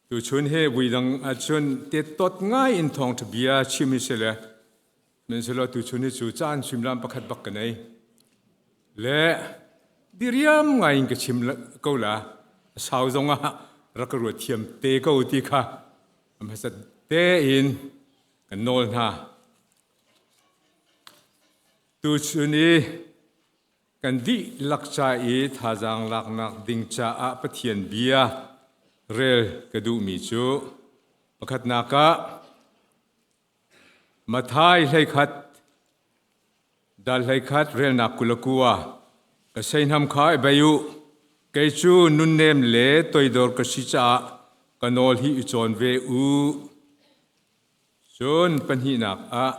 Tuchun hi vuidang ahcun tettot ngai in thawngṭha bia chim hi si le sihmanhsehlaw tuchun hi cu caan suimilam pakhat bak ka nei. Le diriam ngai in ka chim ko la. A sau zong ah rak ka ruat thiam te ko ti kha a hmasat tein kan nawl hna. Tuchun i Kan dihlak ca i thazaang laknak ding caah Pathian bia rel ka duhmi cu pakhatnak ah Matthai 11 dal 11 relnak 29 ka seihnam kha i bei u kei cu nunnem le toidor ka si caah ka nawl hi i cawn ve u. Cun pahnihnak ah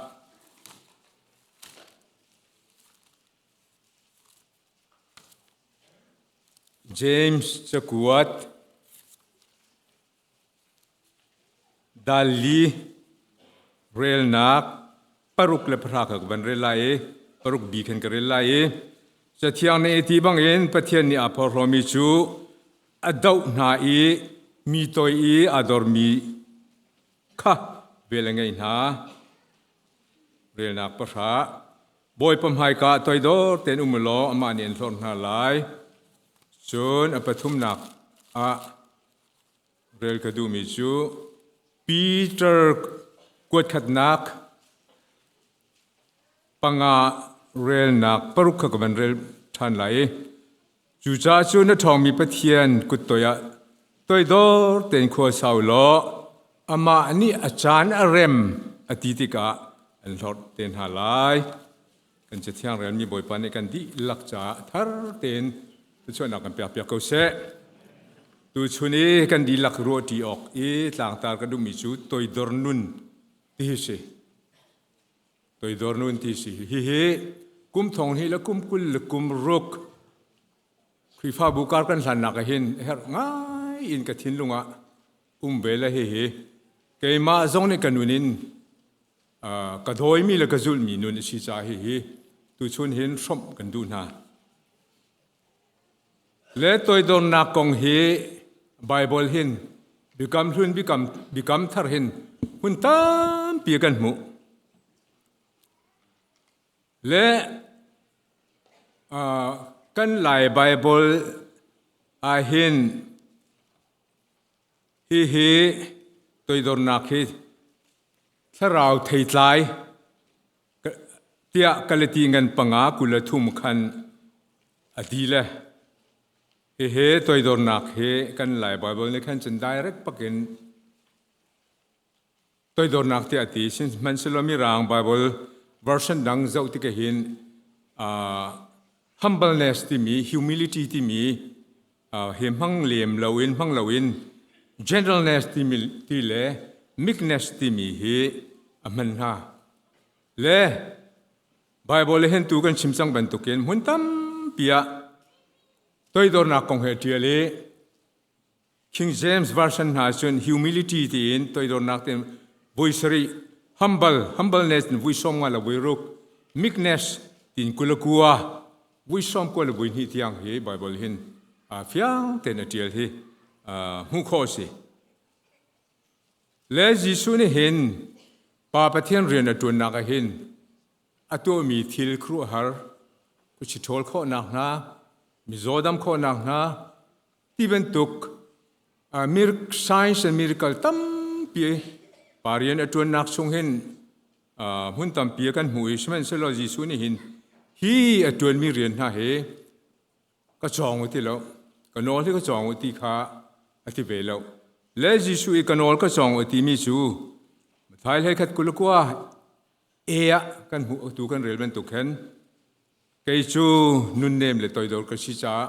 James cakuat dal li relnak paruk le pahra kha ka van rel lai i paruk bi khan ka rel lai i Cathiang nih ti bangin Pathian nih aa phorhlawmi cu a doh hna i mi toi i aa dormi kha vel a ngeih hna. Relnak pahra Bawipa hmaika ah toidor tein um u law amah nih an hlorh hna lai. Cun a pathumnak ah rel ka duhmi cu Peter kuatkhatnak panga relnak paruk kha ka van rel ṭhan lai i Cucaah cu na ṭhawngmi Pathian kut toiah toidor tein khua sau law amah nih a caan a rem a ti tikah an hlorh te hna lai. Kan Cathiang relmi Bawipa nih kan dihlak caah thar tein thluachuahnak kan pekpiak ko seh. Tuchun i kan dihlak ruahṭi awk i tlangtar ka duhmi cu toidor nun ti hi si. Toidor nun ti si. Hihi kum thong hnih le kum 20 le kum ruk Khrihfabu kar kan hlannak ah hin herh ngai in ka thinlung ah um ve le hihi keimah zong nih ka nun in ka dawimi le ka zulhmi nun a si caah hihi tuchun hin hrawmh kan duh hna. Le toidornak kong hi Baibal hin Biakam Hlun Biakam Thar hin hmun tampi kan hmuh. Le kan Lai Baibal ah hin hihi toidornak hi thlarau theitlai tiah Galati ngan panga 23 khan a ti le hihi toidornak hi kan Lai Bible nih khan cun direct pakin toidornak tiah a ti. Sihmanhsehlaw Mirang Bible version dang zoh tik hin humbleness timi humility timi hi hmang lem loin hmang loin gentleness timi ti le meekness timi hi a hman hna. Le Bible hin tu kan chim cang bantukin hmun tampi ah toidornak kong he ṭial i King James Version hna cun humility tiin toidornak tiin vui sarih humble humbleness in vui sawm nga le vui ruk meekness tiin 29 vui sawm kua le vui hnih tiang hi Bible hin fiang tein a ṭial hi hmuh khawh a si. Le Jesuh nih hin Pa Pathian rian a ṭuannak ah hin a tuahmi thil khuaruahhar khuachi ṭhawl khawhnak hna, mizaw dam khawhnak hna, ti bantuk science and miracle tampi pa rian a ṭuannak chung hin hmun tampi kan hmuh i sihmanhsehlaw Jesuh nih hin hi a ṭuanmi rian hna hi ka cawng u ti lo, ka nawl hi ka cawng u ti kha a ti ve lo. Le Jesuh i ka nawl ka cawng u timi cu Matthai 21 29 e ah kan hmuh tu kan rel bantuk khan kei cu nunnem le toidor ka si caah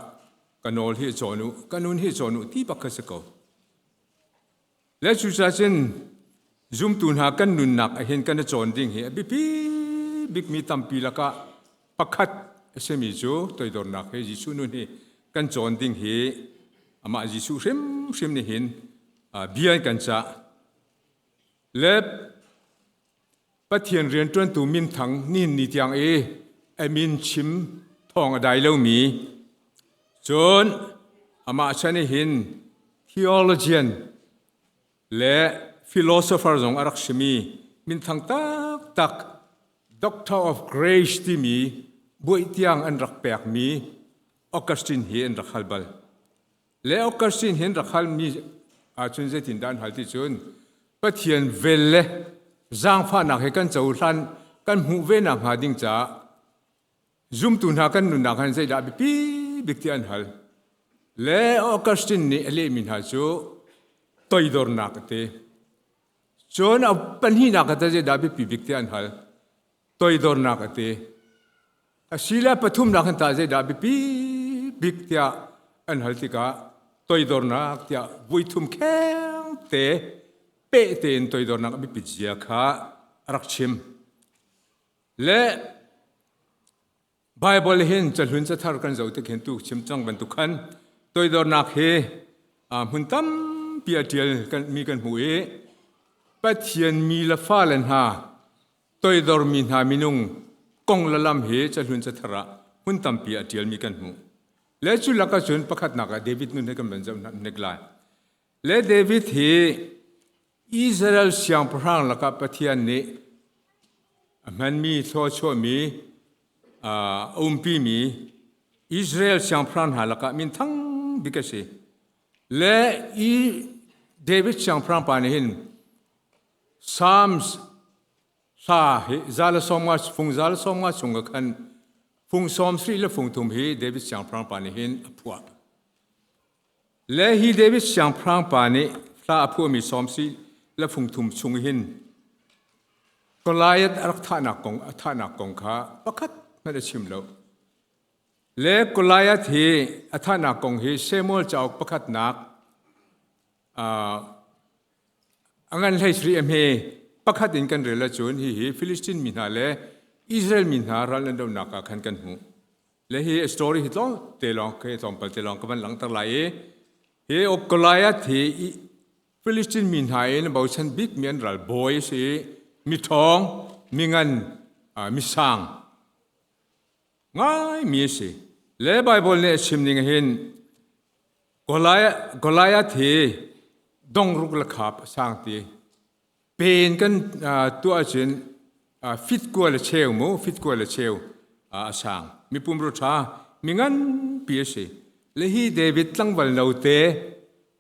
ka nawl hi cawn u, ka nun hi cawn u ti bak kha si ko. Le cucaah cun zumtu hna kan nunnak ahhin kan i cawn ding hi a biapi bikmi tampi lakah pakhat a simi cu toidornak hi Jesuh nun hi kan cawn ding hi amah Jesuh hrimhrim nih hin bia in kan cah. Le Pathian rianṭuantu minthang nihin ni tiang i a min chim thawng a dai lomi cun amah chan i hin theologian. Le philosopher zong a rak simi minthang taktak Doctor of Grace timi buaih tiang an rak pekmi Augustine hi an rak hal bal. Le Augustine hi an rak halmi ahcun zeitindah an hal ti cun Pathian vel le zaangfahnak he kan cohlan kan hmuh ve nakhnga ding caah zumtu hna kan nunnak han zeidah biapi bik ti an hal. Le Augustine nih a lehmi hna cu toidornak a ti. Cun a pahnihnak ah zeidah biapi bik ti an hal. Toidornak a ti. Asile pathumnak an tah zeidah biapi bik tiah an hal tikah toidornak tiah vuithum kheng te peh tein toidornak a biapit zia kha a rak chim. Le Baibal hin cahlun cathar kan zoh tik hin tu chim cang bantuk khan toidornak hi hmun tampi a ṭial mi kan hmuh i Pathian mi le fale hna toidormi hna minung kong le lam hi cahlun cathar ah hmun tampi a ṭialmi kan hmuh. Le cu lakah cun pakhatnak ah David nun he kan van zoh hnik lai. Le David hi Israel siangpahrang lakah Pathian nih a hmanmi thluachuahmi a umpimi Israel siangpahrang hna lakah minthang bik a si. Le i David siangpahrang pa nih hin Psalms hla hi 150 fung 150 chung ah khan fung 70 le fung thum hi David siangpahrang pa nih hin a phuah. Le hi David siangpahrang pa nih hla a phuahmi 70 le fung thum chung hin Goliath a rak thahnak kong a thahnak kong kha pakhat hmanh a chim lo. Le Goliath hi a thahnak kong hi Samuel cauk pakhatnak A ngan hlei sri a hme pakhat in kan rel ahcun hihi Filistin mi hna le Israel mi hna ral an dohnak ah khan kan hmuh. Le hi story hi tlawm te lawng ke tlawmpal te lawng ka van langhter lai i hi Goliath hi Filistin mi hna in bochan bik mi an ral bawi a si i mi ṭhawng, mi ngan, mi sang ngaimi a si. Le Baibal nih a chim ning hin Goliath hi dongruk le khap a sang ti. Pen kan tuah ahcun fit kua le cheu mu, fit kua le cheu a sang. Mi pumrua ṭha, mi nganpi a si. Le hi David tlangval note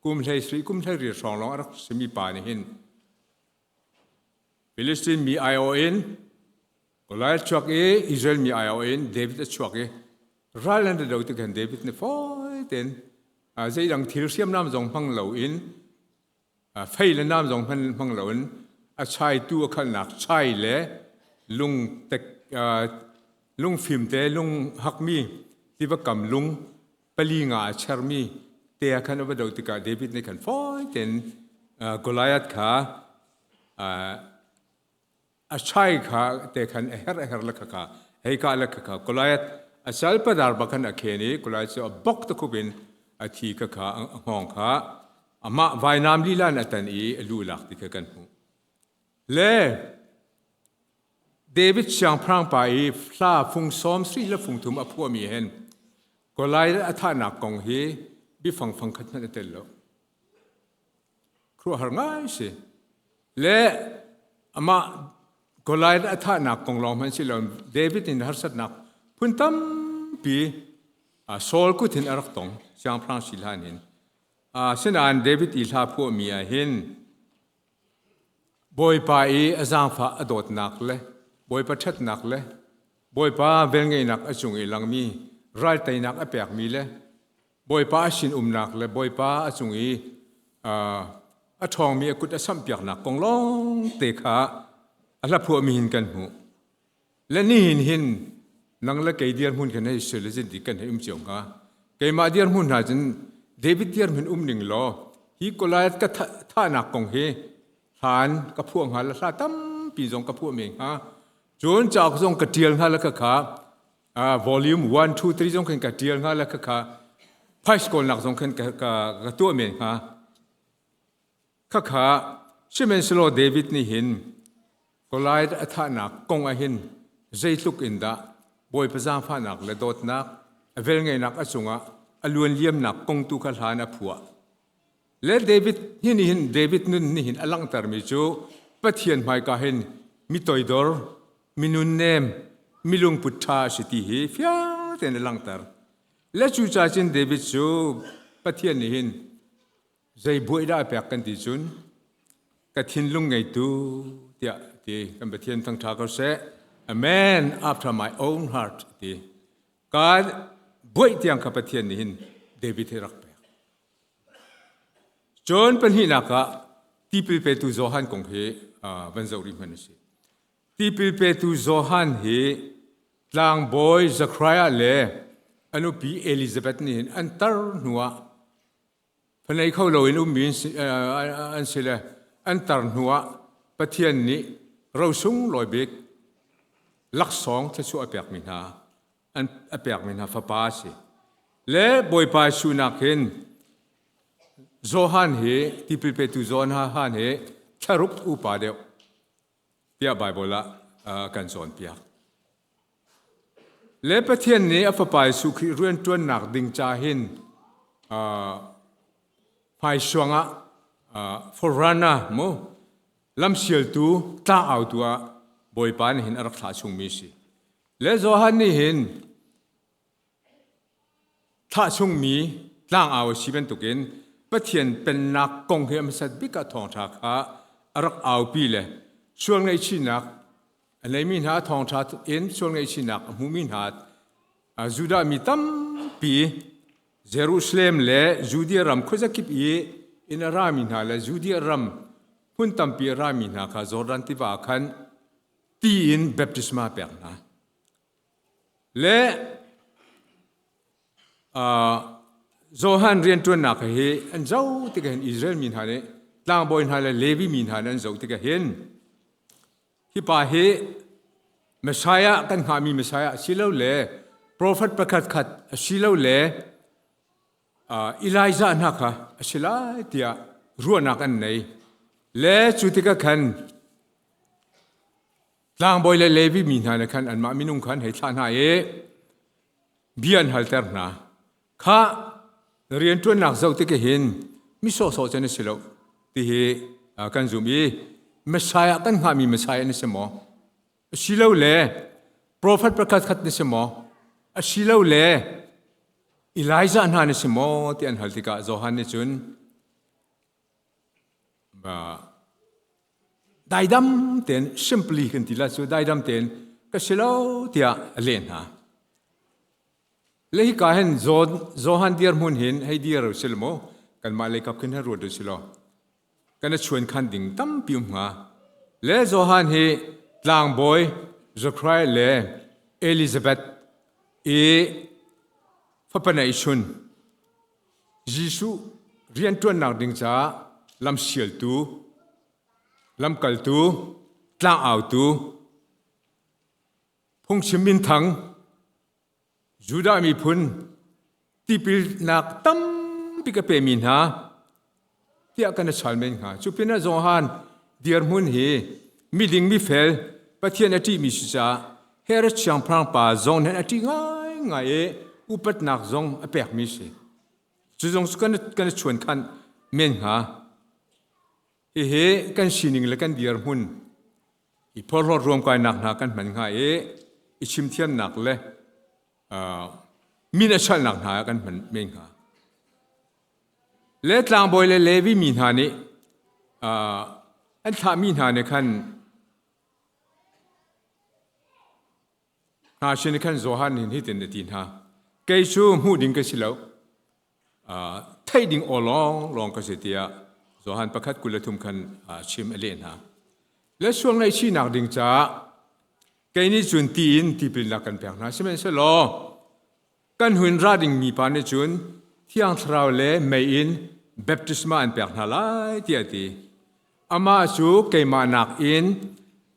kum hlei sui kum hlei ri hrawng lawng a rak simi pa nih hin Philistine mi aiawh in Goliath chuak i Israel mi aiawh in David a chuak i ral an do tik hin David nih fawi tein zeidang thil hriamnam zong hmang loin fei le nam zong hmang loin a chaitu a khalnak chai le lung tek lungfim te lung hakmi tiva kam lung pali nga a chermi te ah khan a va do tikah David nih khan fawi tein Goliath kha a chai kha te khan a her a her le kha hei ka le kha Goliath a sal padar ba khan a khen i Goliath cu a bok ta khup in a thi kha kha a hngawng kha amah vainam lila in a tan i a lu lak ti kha kan hmuh le David siangpahrang pa i hla fung 70 le fung thum a phuahmi hen Goliath a thahnak kong hi biafang fang khat hmanh a tel lo. Khuaruahhar ngai si. Le amah Goliath a thahnak kong lawng hmanh si lo David in harsatnak phun tampi Saul kut in a rak tong siangpahrang si hlan hin. Asinain David i hla phuahmi ah hin Bawipa i a zaangfah a dawtnak le Bawipa ṭhatnak le Bawipa velngeihnak a cung i langmi ralteinak a pekmi le Bawipa a sinumnak le Bawipa a cung i a ṭhawngmi a kut a samhpiaknak kong lawng te kha a hlaphuahmi hin kan hmuh. Le nihin hin nang le kei dirhmun khan hei sel zin ti kan hei um cio hnga. Keimah dirhmun hna cun David dirhmun um ning law hi Goliath ka thahnak kong hi hlan ka phuah hnga le hla tampi zong ka phuah men hnga. Cun cauk zong ka ṭial hnga le khakha volume 1 2 3 zong khin ka ṭial hnga le khakha price kawlnak zong khin ka, ka, ka tuah men hnga. Khakha sihmanhsehlaw David nih hin Goliath a thahnak kong ah hin zeitluk in dah Bawipa zaangfahnak le dawtnak a velngeihnak a cungah a luanliamnak kong tu kha hlan a phuah. Le David hi nih hin David nun nih hin a langhtermi cu Pathian hmaika hin mi toidor, mi nunnem, mi lungput ṭha a si ti hi fiang tein a langhter. Le cucaah cun David cu Pathian nih hin zei buai dah a pek kan ti cun ka thinlung ngeitu tiah ti kan Pathian thangṭha ko seh. A man after my own heart ti. Ka buaih tiang kha Pathian nih hin David hi rak pek. Cun pahnihnak ah tipil petu Johan kong hi van zoh rih hmanh u sih. Tipil petu Johan hi tlangbawi Zechariah le a nupi Elizabeth nih hin an tar hnuah Phanei kho loin ummi an si le an tar hnuah Pathian nih rosung lawi bik laksawng thluachuah a pekmi hna an a pekmi hna fapa a si. Le Bawipa Jesuh hin Johan hi tipil petu Johan hi thlaruk upa deuh tiah Baibal ah kan cawnpiak. Le Pathian nih a Fapa Jesuh Khrih rianṭuannak ding ca hin hmaisuang ah forerunner mu lamsialtu tlangautu ah Bawipa nih hin a rak thlah chungmi a si. Le Johan nih hin Thlah chungmi tlangau a si bantukin Pathian Pennak kong hi a hmasat bik ah thawngṭha kha a rak aupi le sual ngaihchihnak a neimi hna thawngṭha in sual ngaihchihnak a hmumi hna Judah mi tampi Jerusalem le Judea ram khuazakip i in a rami hna le Judea ram hmun tampi a rami hna kha Jordan tiva ah khan ti in baptisma a pek hna. Le Johan rianṭuannak hi an zoh tikah hin Israel mi hna nih tlangbawi hna le Levi mi hna nih an zoh tikah hin hi pa hi Messiah kan hngahmi Messiah asilole profet pakhat khat asilole Elijah hna kha a si lai tiah ruahnak an nei. Le cu tikah khan Tlangbawi le Levi mi hna nih khan anmah minung kha an hei thlah hna i bia an halter hna. Khah, na rianṭuannak zoh tik hin mi sawhsawh cu na si lo ti hi kan zumh i Messiah kan hngahmi Messiah na si maw? Asilole profet pakhat khat na si maw? Asilole Elijah hna na si maw? ti an hal tikah Johan nih cun Daidam tein simply kan ti la cu daidam tein ka si lo tiah a leh hna. Le hika hin Johan dirhmun hin hei dir u sil mu kanmah lei kap khin hin ruat u si law kan i chuan khan ding tampi um hnga. Le Johan hi tlangbawi Zechariah le Elizabeth i fapa neihchun Jesuh rianṭuannak ding caah lamsialtu, lamkaltu, tlangautu, phungchim minthang, Judah miphun tipilnak tampi ka pemi hna tiah kan i chal men hnga. Cu pinah Johan dirhmun hi miding mifel Pathian a ṭihmi si caah Herod siangpahrang pa zong nih a ṭih ngaingai i upatnak zong a pekmi si. Cu zong cu kan i chuankhanh men hnga. Hihi kan sining le kan dirhmun i phorhlawt ruamkainak hna kan hman hnga i i chimthiamnak le min a chalnak hna ah kan hman men hnga. Le tlangbawi le Levi mi hna nih an thlahmi hna nih khan hna sin khan Johan nih hitin a ti hna kei cu hmuh ding ka si lo theih ding aw lawng lawng ka si tiah Johan pakhat 23 khan chim a leh hna le sual ngaihchihnak ding caah kei nih cun ti in tipilnak kan pek hna sihmanhsehlaw Kan hun ra dingmi pa nih cun Thiang Thlarau le mei in baptisma an pek hna lai tiah a ti. Amah cu keimah nakin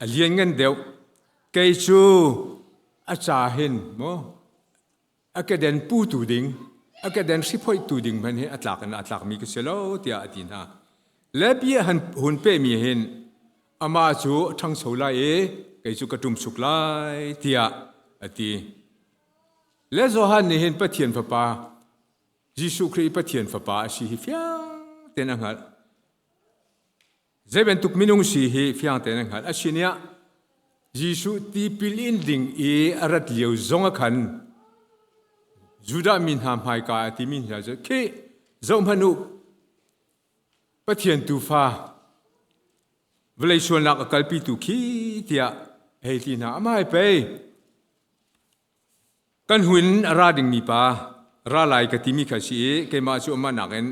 a lianngan deuh. Kei cu a ca hin maw a keden putu ding, a keden hriphoihtu ding hmanh hi a tlak in a tlakmi ka si lo tiah a ti hna. Le bia han hun pehmi hin amah cu a ṭhangcho lai i kei cu ka ṭumsuk lai tiah a ti. Le Johan nih hin Pathian Fapa, Jesuh Khrih Pathian Fapa a si hi fiang tein a hngalh. Zei bantuk minung si hi fiang tein a hngalh. A sin ah Jesuh tipil in ding i a rat lio zong ah khan Judah mi hna hmaika a timi hna cu khi zohhmanh u Pathian tuufa vawlei sualnak a kalpitu khi tiah hei ti hna. Amah hi pei kan hun a ra dingmi pa ra lai ka timi kha si i keimah cu amah nakin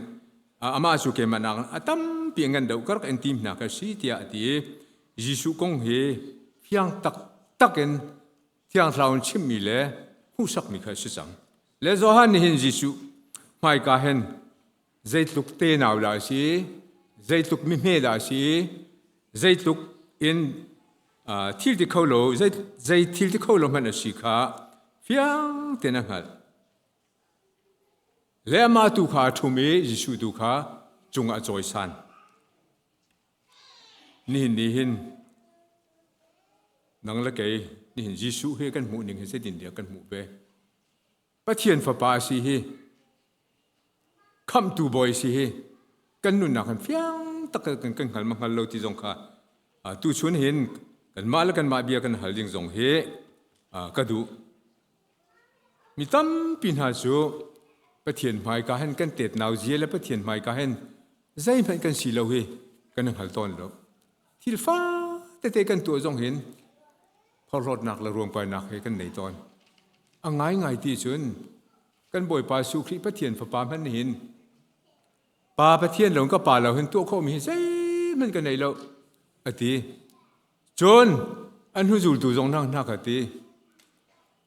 amah cu keimah nakin a tampi a ngan deuh ka rak in tim hna kha si tiah a ti i Jesuh kong hi fiang taktak in Thiang Thlarau in chimhmi le hmuhsakmi kha a si cang. Le Johan nih hin Jesuh hmaika hin zeitluk tenau dah a si, zeitluk mihme dah a si, zeitluk in thil ti kho lo, zei thil ti kho lo hmanh a si kha fiang tein a hngalh. Le amah tu kha a ṭhum i Jesuh tu kha cungah a cawisan. Nihin ni hin nang le kei nihin Jesuh hi kan hmuh ning hi zeitintiah kan hmuh ve. Pathian Fapa a si hi Khamhtu Bawi si hi kan nunnak hin fiang tak kan kan hngal ma hngal lo ti zong kha tuchun hin kanmah le kanmah bia kan hal ding zong hi ka duh. Mi tampi hna cu Pathian hmaika hin kan tetnau zia le Pathian hmaika hin zeihmanh kan si lo hi kan i hngal tawn lo. Thil fa tete kan tuah zong hin phorhlawtnak le ruangpainak he kan nei tawn. A ngaingai ti cun kan Bawipa Jesuh Khrih Pathian Fapa hmanh hin Pa Pathian lo ka pa lo hin tuah khawhmi hi zeihmanh ka nei lo a ti. Cun an hnuzultu zong hna hna kha ti.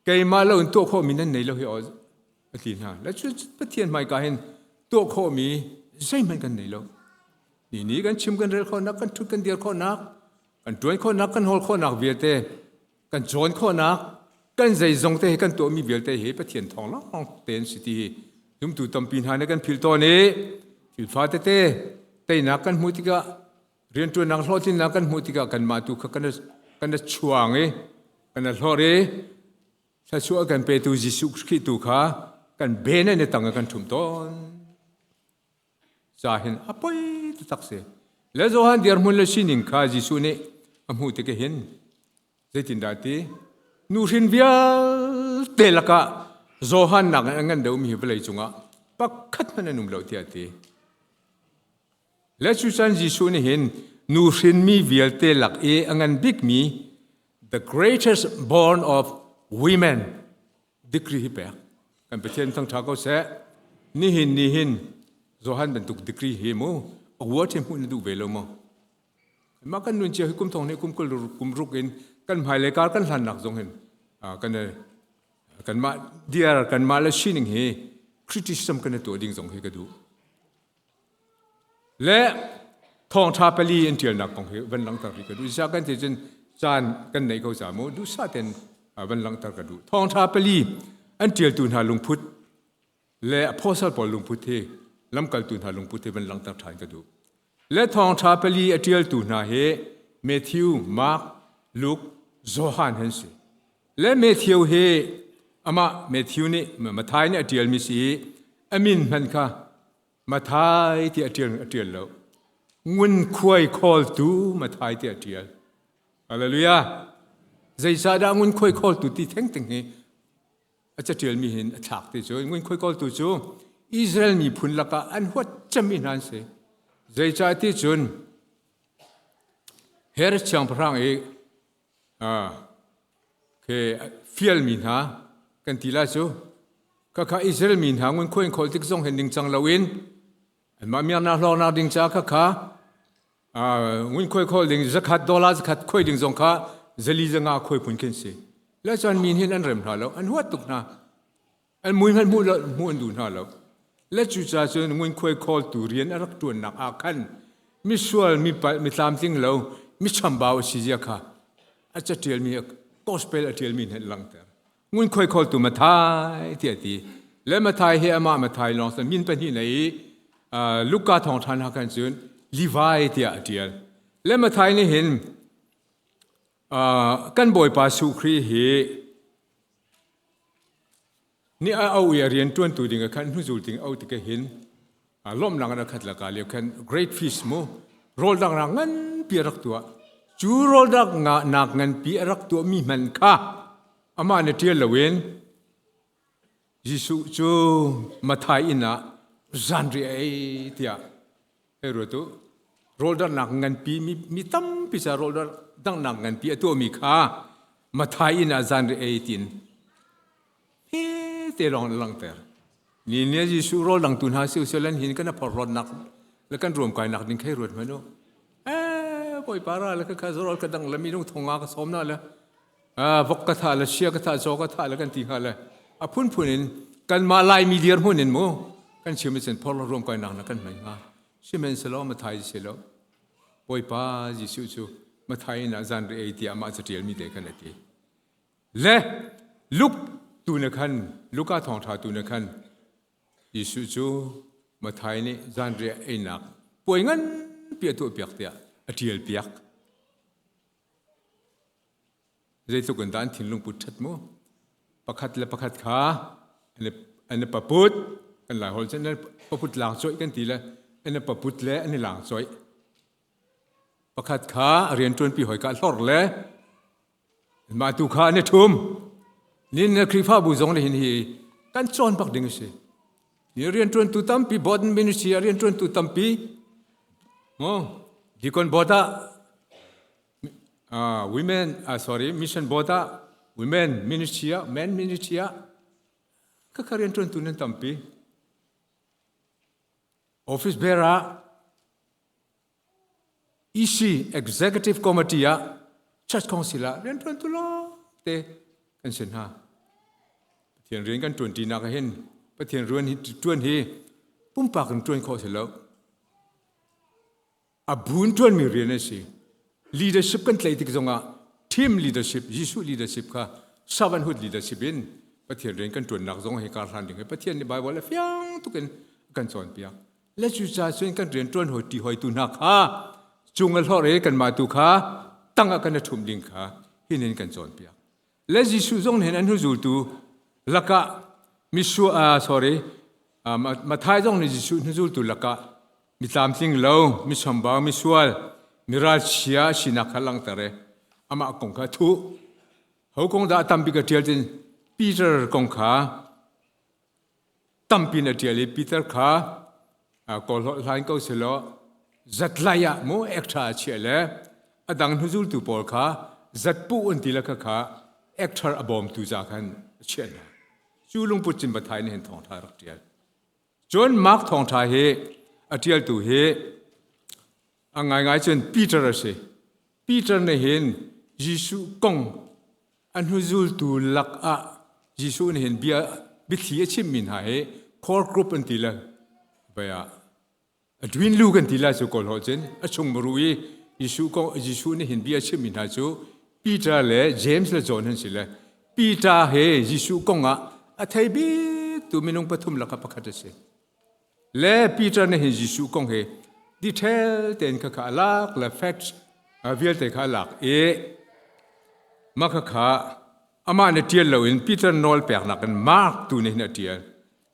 Keimah lo in tuah khawhmi nan nei lo hi aw a ti hna. Le cu Pathian hmaika hin tuah khawhmi zeihmanh kan nei lo. Ni ni kan chim kan rel khawhnak, kan ṭhut kan dir khawhnak, kan ṭuan khawhnak, kan hawl khawhnak vialte, kan cawn khawhnak, kan zeizong te hi kan tuahmi vialte hi Pathian thawng lawng tein si ti hi zumtu tampi hna nih kan philh tawn i thil fa tete teinak kan hmuh tikah rianṭuannak hlawhtlinnak kan hmuh tikah kanmah tu kha kan kan chuang i kan hlawr i thluachuah kan petu Jesuh Khrih tu kha kan ben in tang kan ṭhum tawn ca hin a poi taktak si le Johan dirhmun le sining kha Jesuh nih a hmuh tik hin zeitindah ti nuhrin vialte lakah Johan nak in a ngan deuhmi hi vawlei cungah pakhat hmanh an um lo tiah a ti. Le cucan Jesuh nih hin nu hrinmi vialte lak i a ngan bikmi the greatest born of women degree hi pek. Kan Pathian thangṭha ko seh. Nihin ni hin Johan bantuk degree hi mu award hi hmuh na duh ve lo maw? Mah kan nun cio hi kum thong nih kum kul kum ruk in kan hmailei kar kan hlannak zong hin kan kanmah diar kanmah le sining hi criticism kan i tuah ding zong hi ka duh. Le thawngṭha pali in ṭialnak kong hi van langhter rih ka duh. Ziah kan ti cun caan kan neih ko ca mu duhsah tein van langhter ka duh. Thawngṭha pali an ṭialtu hna lungput le apostle pawl lungput hi lamkaltu hna lungput hi van langhter ṭhan ka duh. Le thawngṭha pali a ṭialtu hna hi Matthew, Mark, Luke, Johan an si. Le Matthew hi amah Matthew nih Matthai nih a ṭialmi si i a min hmanh kha Mathai ti a ṭial a ṭial lo. Ngunkhuai khawltu Mathai ti a ṭial. Hallelujah. Zeicahdah ngunkhuai khawltu ti thengteng hi a caṭialmi hin a thlak ti cu ngunkhuai kawltu cu Israel miphun lakah an huat cemmi hna an si. Zeicah ti cun Herod siangpahrang i ke fialmi hna kan ti lai cu khakha Israel mi hna ngunkhuai in khawl tik zong hin ningcang loin anmah miaknak hlawknak ding ca khakha ngunkhuai khawl ding zakhat dollar zakhat khoi ding zong kha zali zanga khoi phun khin si le cun min hin an rem hna lo an huat tuk hna an mui hmanh hmuh hmuh an duh hna lo le cucaah cun ngunkhuai khawltu rian a rak ṭuannak ah khan misual mi palh mi tlamtling lo mi chambau a si zia kha a caṭialmi gospel a ṭialmi nih langhter ngunkhuai khawltu Mathai tiah ti le Mathai hi amah Mathai lawng san min pahnih nei i Luka thawngṭha hna khan cun Levi tiah a ṭial le Mathai nih hin kan Bawipa Jesuh Khrih hi Ni a auh i a rianṭuantu ding ah khan hnuzul ding auh tikah hin. Lawmhnak in a khat le ka lio khan great feast mu rawl dang ra nganpi a rak tuah. Cu rawl dang nak nganpi a rak tuahmi hmanh kha amah nih ṭial loin Jesuh cu Mathai inn ah zanriah a ei tiah hei ruat u. Rawl danghnak nganpi mi tampi ca rawl danghnak nganpi a tuahmi kha Mathai inn ah zanriah ei tiin hme te lawng in a langhter. Ni nih Jesuh rawl dangtu hna si usih lan hin kan a phorhlawtnak le kan ruamkainak ding khei ruat hmanh u. Eh, Bawipa ra le kha rawl ka dang le minung thonga ka sawm na le vok ka thah le sia ka thah caw ka thah le kan ti hnga le a phunphun in kanmah Laimi dirhmun in mu kan chim cun phorhlawt ruamkainak na kan hmai hnga. Sihmanhsehlaw Mathai si lo. Bawipa Jesuh cu Mathai inn ah zanriah ei tiah amah caṭialmi te khan a ti. Le Luke tu na khan Luka thawngṭha tu na khan Jesuh cu Mathai nih zanriah einak puai nganpi a tuahpiak tiah a ṭialpiak. Zeitluk in dah an thinlung put ṭhat mu? Pakhat le pakhat kha an i paput, kan Lai holh cun paput laang cawih kan ti le an i paput le an i laang cawih. Pakhat kha a rianṭuanpi hawi kha a hlorh le mah tu kha an i ṭhum. Nin na Khrihfabu zong nih hin hi kan cawn bak ding a si. Ni rianṭuantu tampi board ministry ah rianṭuantu tampi deacon board ah women sorry mission board ah women ministry ah men ministry ah khakha rianṭuantu nan tampi. Office bear ah EC Executive Committee ah Church Council ah rianṭuantu lawngte kan si hna. Pathian rian kan ṭuanṭinak ah hin Pathian rian hi ṭuan hi pumpak in ṭuan khawh si lo. A bu in ṭuanmi rian a si. Leadership kan tlaih tik zongah team leadership, Jesuh leadership kha servanthood leadership in Pathian rian kan ṭuannak zong hi kar hlan ding hi Pathian nih Bible a fiang tuk in a kan cawnpiak. Le cucaah cun kan rian ṭuan hawi ṭi hawitu hna kha cung a hlorh i kanmah tu kha tang ah kan i ṭhumh ding kha hinin kan cawnpiak. Le Jesuh zong nih an hnuzultu lakah misua sorry Mathai zong nih Jesuh hnuzultu lakah mi tlamtling lo, mi chambau, mi sual, mi ralchia sinak kha langhter i amah kong kha thuh. Ho kong dah tambik a ṭial tin Peter kong kha Tampi na ṭial i Peter kha kawlholh hlan ko selaw zatlai ah mu ekṭha a chiah le a dang hnuzultu pawl kha zatpuh an ti le khakha ekṭhar a bawmtu ca khan a chiah hna. Cu lungput cin Mathai nih hin thawngṭha a rak ṭial. Cun Mark thawngṭha hi a ṭialtu hi a ngaingai cun Peter a si. Peter nih hin Jesuh kong A hnuzultu lakah Jesuh nih hin bia biathli a chimmi hna hi core group an ti le vai ah a dwinlu kan ti lai cu kawl holh cun a chung muru i Jesuh kong Jesuh nih hin bia a chimmi hna cu Peter le James le John an si le Peter he Jesuh kong ah a thei bik tu minung pathum lakah pakhat a si. Le Peter nih hin Jesuh kong hi detail tein kha kha a lak le facts vialte kha a lak i mah kha kha amah nih ṭial loin Peter nawl peknak in Mark tu nih hin a ṭial.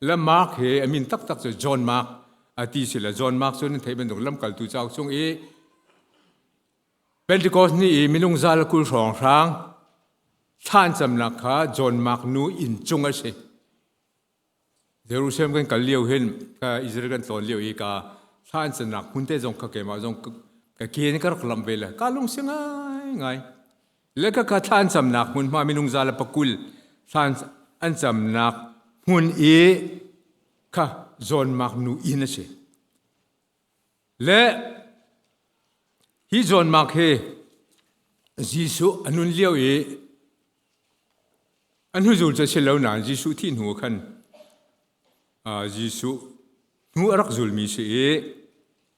Le Mark hi a min taktak cu John Mark a ti si le John Mark cu nan theih bantuk lamkaltu cauk chung i Pentecost ni i minung zal 20 hrawnghrang thlan camnak kha John Mark nu inn cung a si. Jerusalem kan kal lio hin ka Israel kan tlawn lio i ka thla an cannak hmun te zong kha keimah zong ka ke in ka rak lamh ve le ka lung si ngai ngai. Le ka ka thla an camnak hmun hma minung za le pakul thla an camnak hmun i kha zawnmak nu inn a si. Le hi zawnmak hi Jesuh a nun lio i A hnuzul cu a si lo nain Jesuh thih hnu khan Jesuh hnu a rak zulmi si i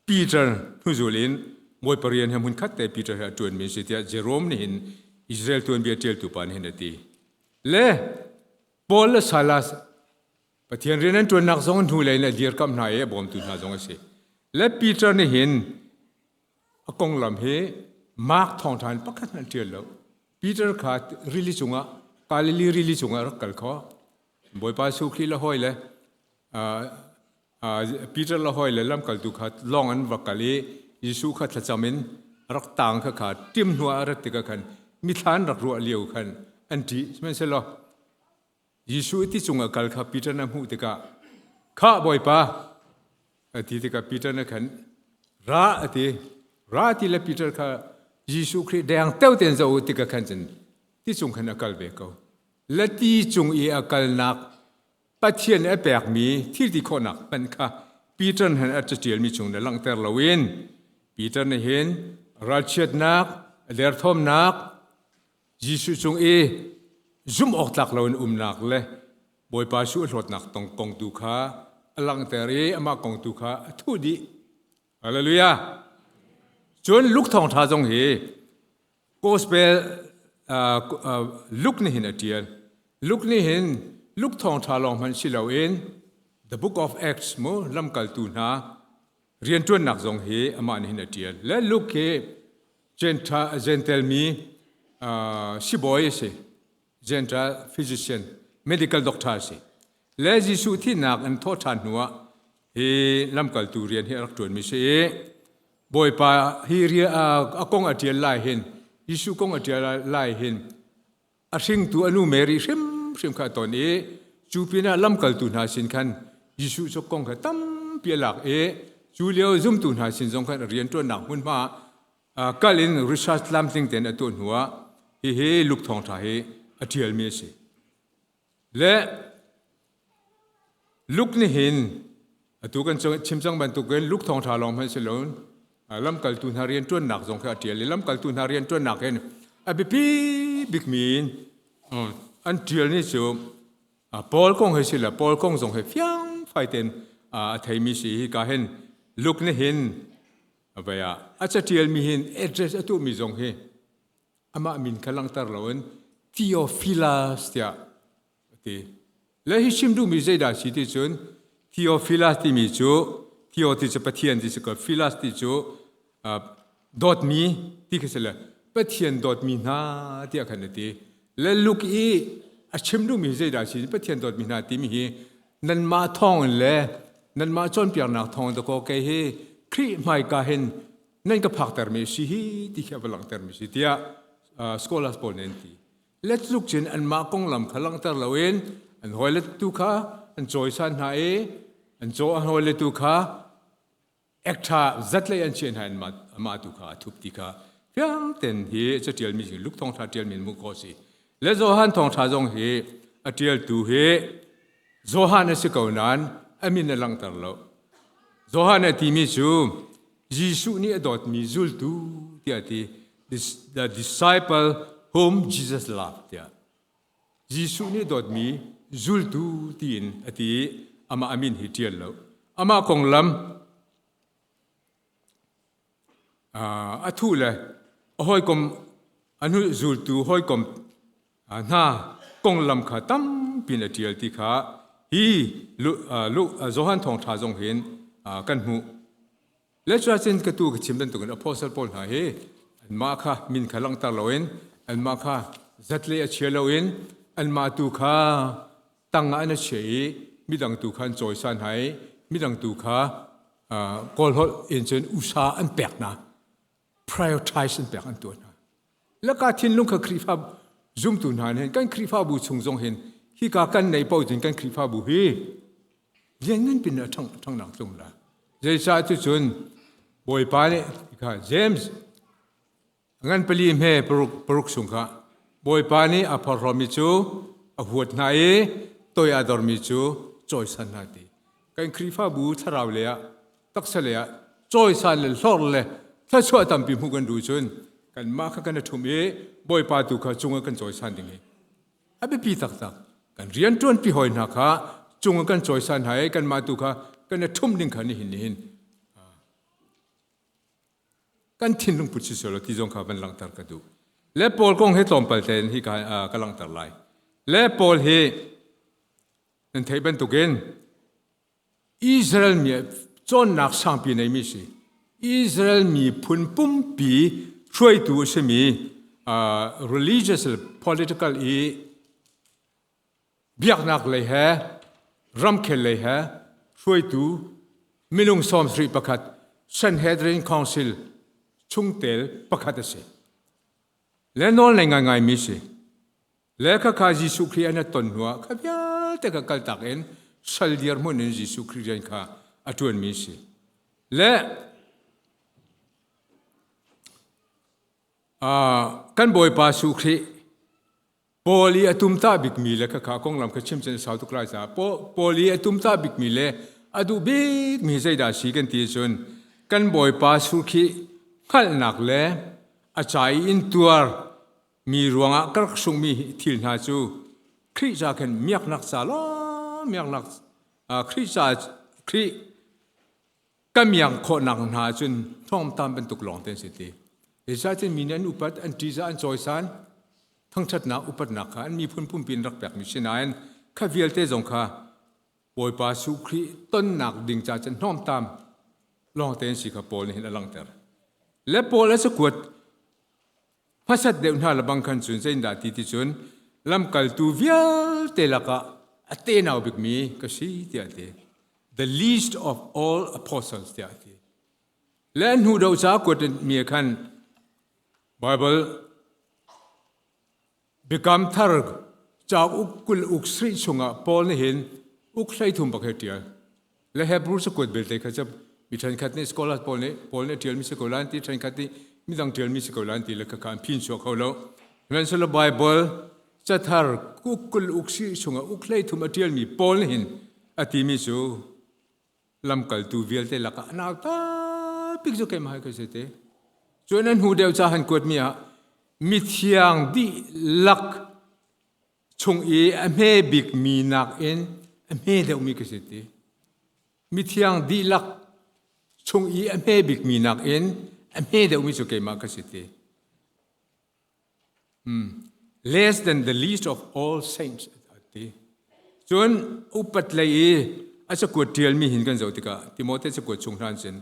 Peter hnuzul in Bawipa rian he hmunkhat te Peter he a ṭuanmi a si tiah Jerome nih hin Israel tuanbia ṭialtu pa nih hin a ti. Le Paul le Silas Pathian rian an ṭuannak zong hnulei in a dirkamh hna i a bawmtu hna zong a si. Le Peter nih hin a konglam hi Mark thawngṭha in pakhat hmanh ṭial lo. Peter kha rili cungah Galilee rili cungah rak kal kho. Bawipa Jesuh Khrih le hawi le. Peter le hawi le lamkaltu kha lawng an va kal i Jesuh kha thlacam in rak taang kha kha ṭim hnu ah a rat tikah khan mithla an rak ruah lio khan an ṭih. Sihmanhsehlaw Jesuh ti cung a kal kha Peter nih a hmuh tikah, "Khah Bawipa," a ti tikah Peter nih khan, "Ra," a ti. Ra ti le Peter kha Jesuh Khrih deng teo tein zoh u tikah khan cun ti cung khan a kal ve ko. Le ti cung i a kalnak Pathian nih a pekmi thil ti khawhnak hmanh kha Peter nih a caṭialmi chung le langhter loin Peter nih hin ralchiatnak, a derthawmnak, Jesuh cung i zumh awk tlak loin umnak le Bawipa Jesuh a hlawtnak tong kong tu kha a langhter i amah kong tu kha a thuh dih. Hallelujah! Cun Luke thawngṭha zong hi Gospel Luke nih hin a ṭial. Luke nih hin Luke thawngṭha lawng hmanh si loin The Book of Acts mu lamkaltu hna rianṭuannak zong hi amah nih hin a ṭial. Le Luke hi Gentile mi sibawi a si. Gentile physician, medical doctor a si. Le Jesuh thihnak an thawh ṭhan hnuah hi lamkaltu rian hi a rak ṭuanmi si i Bawipa hi a kong a ṭial lai hin Jesuh kong a ṭial lai hin a hringtu a nu Mary hrimhrim kha a ton i cu pinah lamkaltu hna sin khan Jesuh cu kong kha tampi a lak i cu lio zumtu hna sin zong khan a rianṭuannak hmunhma kal in research tlamtling tein a tuah hnuah hihi Luke thawngṭha hi a ṭialmi a si. Le Luke nih hin atu kan chim cang bantukin Luke thawngṭha lawng hmanh si loin lamkaltu hna rianṭuannak zong kha a ṭial i lamkaltu hna rianṭuannak hin a biapi bikmi in an ṭialmi cu Paul kong hi si le Paul kong zong hi fiangfai tein a theimi si. Hika hin Luke nih hin vei ah a caṭialmi hin address a tuahmi zong hi amah min kha langhter loin Theophilus tiah a ti. Le hi chim duhmi zeidah si ti cun Theophilus timi cu Theo ti cu Pathian ti si ko Philas ti cu dawtmi ti khi si le Pathian dawtmi hna tiah khan a ti. Le Luke i a chim duhmi zeidah si Pathian dawtmi hna timi hi nanmah thawng in le nanmah cawnpiaknak thawng dakaw kei hi Khrih hmaika hin nan ka phaktermi si hi ti khi a va langhtermi si tiah scholars pawl nih an ti. Letluk cun anmah konglam kha langhter loin an hawile tu kha an cawisan hna i an caw an hawile tu kha ekṭha zatlei an chiah hna in amah tu kha a thup ti kha fiang ten hi caṭialmi si Luke thawngṭha ṭialmi in hmuh khawh si. Le Johan thawngṭha zong hi a ṭialtu hi Johan a si ko nain a min a langhter lo. Johan a timi cu Jesuh nih a dawtmi zultu tiah a ti. The disciple whom Jesus loved tiah. Jesuh nih dawtmi zultu tiin a ti i amah a min hi ṭial lo. Amah konglam a thuh le a hawikom a hnu zultu hawikom hna konglam kha tampi in a ṭial ti kha hi Johan thawngṭha zong hin kan hmuh. Le cuacun ka tu ka chim bantukin apostle pawl hna hi anmah kha min kha langhter loin anmah kha zatle a chia loin anmah tu kha tang ah an a chia i midang tu kha an cawisan hna i midang tu kha Kawl holh in cun usa an pek hna prioritize an pek an tuah hna. Laka thinlung kha Khrihfa zumtu hna nih kan Khrihfabu chung zong hin hika kan nei paoh cun kan Khrihfabu hi lianngan pin a ṭhang ṭhangnak tlung la. Zeicah cu cun Bawipa nih kha James ngan pali hme paruk paruk chung kha Bawipa nih a phorhlawmi cu a huat hna i toi a dormi cu cawisan hna ti. Kan Khrihfabu thlarau lei ah taksa lei ah cawisan le hlor le thluachuah tampi hmuh kan duh cun kanmah kha kan i ṭhum i Bawipa tu kha cung ah kan cawisan ding hi a biapi taktak. Kan rianṭuanpi hawi hna kha cung ah kan cawisan hna i kanmah tu kha kan i ṭhumh ding kha nihin nihin kan thinlung put si sual ti zong kha van langhter ka duh. Le Paul kong hi tlawmpal tein hi ka, ka langhter lai. Le Paul hi nan theih bantukin Israel mi cawnnak sangpi neimi si. Israel miphun pumpi hruaitu a simi religious le political i biaknak lei he ramkhel lei he hruaitu. minung 71 Sanhedrin Council chungtel pakhat a si. Le nawl nei ngaingai mi si. Le khakha Jesuh Khrih an a ton hnuah kha vialte kha kaltak in sal dirhmun in Jesuh Khrih rian kha a ṭuanmi si. Le kan Bawipa Jesuh Khrih Paul i a tumtah bikmi le khakha konglam kha chim cun a sau tuk lai caah Paul i a tumtah bikmi le a duh bikmi zeidah a si kan ti ahcun kan Bawipa Jesuh Khrih hngalhnak le a ca i intuar mi ruangah ka rak sungmi thil hna cu Khrih ca khan miaknak ca lawng miaknak Khrih ca Khrih ka miang khawhnak hna cun hnawmtam bantuk lawng te an si ti. Zeicahtiah mi nih an upat, an ṭihzah, an cawisan, thangṭhatnak, upatnak kha an miphun pumpi in rak pekmi si nain kha vialte zong kha Bawipa Jesuh Khrih tonnak ding ca cun hnawmtam lawng te an si kha Paul nih hin a langhter. Le Paul a cakuat hmasat deuh hna lebang khan cun zeitindah ti ti cun lamkaltu vialte lakah a tenau bikmi ka si tiah a ti. The least of all apostles tiah a ti. Le hnu do ca kuat mi khan Bible Biakam Thar cauk uk 20 uk sarih chungah Paul nih hin uk 13 bak he ṭial. Le Hebrew cakuat belte kha cu mi ṭhenkhat nih scholar pawl nih Paul nih ṭialmi si ko lai an ti, ṭhenkhat nih midang ṭialmi si ko lai an ti le khakha an phin chuak kho lo. Sihmanhsehlaw Bible cathar uk 20 uk sarih chungah uk 13 a ṭialmi Paul nih hin a timi cu lamkaltu vialte lakah a nauta bik cu keimah hi ka si te. Cun an hnu deuh ca han kuatmi ah mithiang dihlak chung i a hme bikmi nakin a hme deuhmi ka si ti. Mithiang dihlak chung i a hme bikmi nakin a hme deuhmi cu keimah ka si ti. Less than the least of all saints a ti. Cun upat lei i a cakuat ṭialmi hin kan zoh tikah Timote cakuat chung hna cun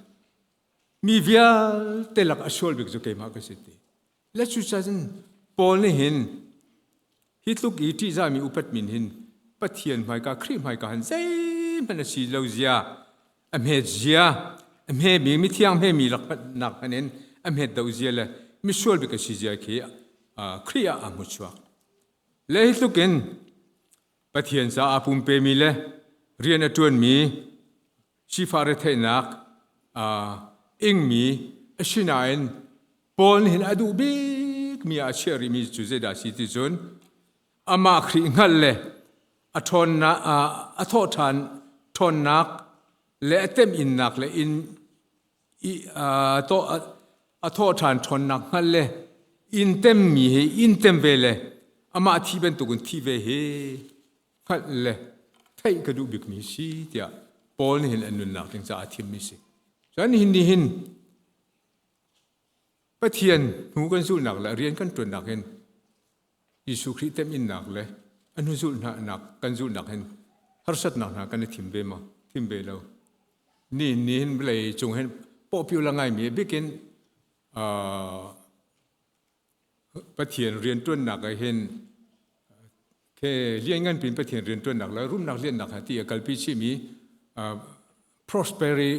mi vialte lak a sual bik cu keimah ka si ti. Le cucaah Paul nih hin hi tluk i ṭihzahmi upat min hin Pathian hmaika Khrih hmaika han zeihmanh a si lo zia a hmet zia a hmemi mithiang hmemi nak hmanh in a hmet do zia le misual bik a si zia khi Khrih ah aa hmu chuak. Le hi tluk in Pathian caah aa pumpemi le rian a ṭuanmi sifah retheihnak ingmi asinain Paul nih hin a duh bikmi ah a chiah rihmi cu zeidah a si ti cun amah Khrih hngalh le a ṭhawnnak a thawhṭhan ṭhawnnak le a temhinnak le in a thawhṭhan ṭhawnnak hngalh le inn temmi hi inn tem ve le amah thi bantukin thi ve hi hngalh le theih ka duh bikmi si tiah Paul nih hin an nunnak ding caah a thimmi si. Cun nihin ni hin Pathian hnu kan zulhnak le rian kan ṭuannak hin Jesuh Khrih teminnak le a hnu zulhnak kan zulhnak hin harsatnak hna kan i thim ve maw? Thim ve lo. Ni ni hin vawlei cung hin pawhpiu la ngaimi bikin Pathian rianṭuannak ah hin ke lianngan pin Pathian rianṭuannak le rumnak liannak ha ti a kalpi chihmi prosperity